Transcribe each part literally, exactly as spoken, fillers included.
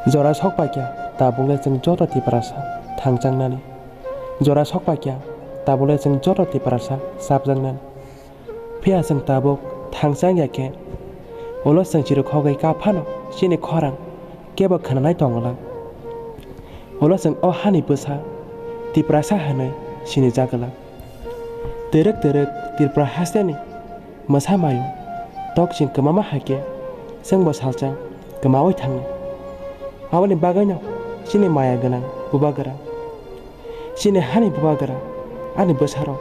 Jora sokpaikha, tabukle chwng joto Tiprasa thangjaknani. Jora sokpaikha, tabukle chwng joto Tiprasa chapjaknani. Phiya chwng tabuk thangjak ya khe, ulo chwng chirikhogwi kap phano chini khorang kebo khwnanai tongwlak. Ulo chwng o hani bwsa Tiprasa hwnwi sinijak glak. Twrwk twrwk Tripura hasteni mwsa mayu tok chwng kwmama hai khe chwngbo salsa kwmaui thangnai. Aboni bagwino chini maya gwnang bubagra, chini hani bubagra ani bwsarok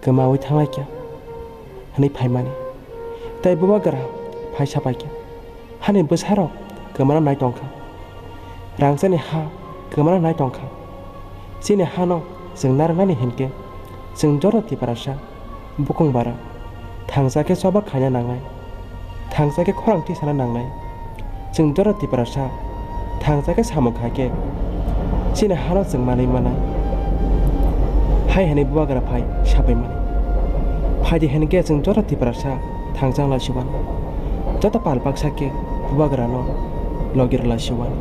kwmaui thanglaikha hwnwi phaimani. Tei bubagra phai sapaikha, hani bwsarok kwmana nai tongkha, rangchakni ha kwmana nai tongkha. Chini hano chwng narwknani hinkhe chwng joto Tiprasa bukung bara thangjak khe choba khaina nangnai, thangjak khe khorang tisana nangnai. Chwng joto Tiprasa thangjak khe samung khai khe chini hano chwng manwi manai. Hai hwnwi bubagra phai sapai mani. Phaidi hwn khe chwng joto Tiprasa thangjak lai siwan. Joto pal baksa khe bubagrano logi rwlai siwan.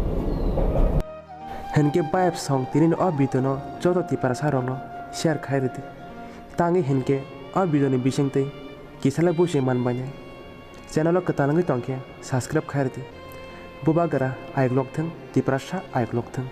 Hwn khe bayap song tini o video no joto Tiprasa rokno share khai rwdi. Tangwi hwn khe o video ni bisingtwi kisalai busi man bainai. Channel o kwtal wngwi tongkhe subscribe khai rwdi. Bubagra ayuk lok thung, Tiprasa ayuk lok thung.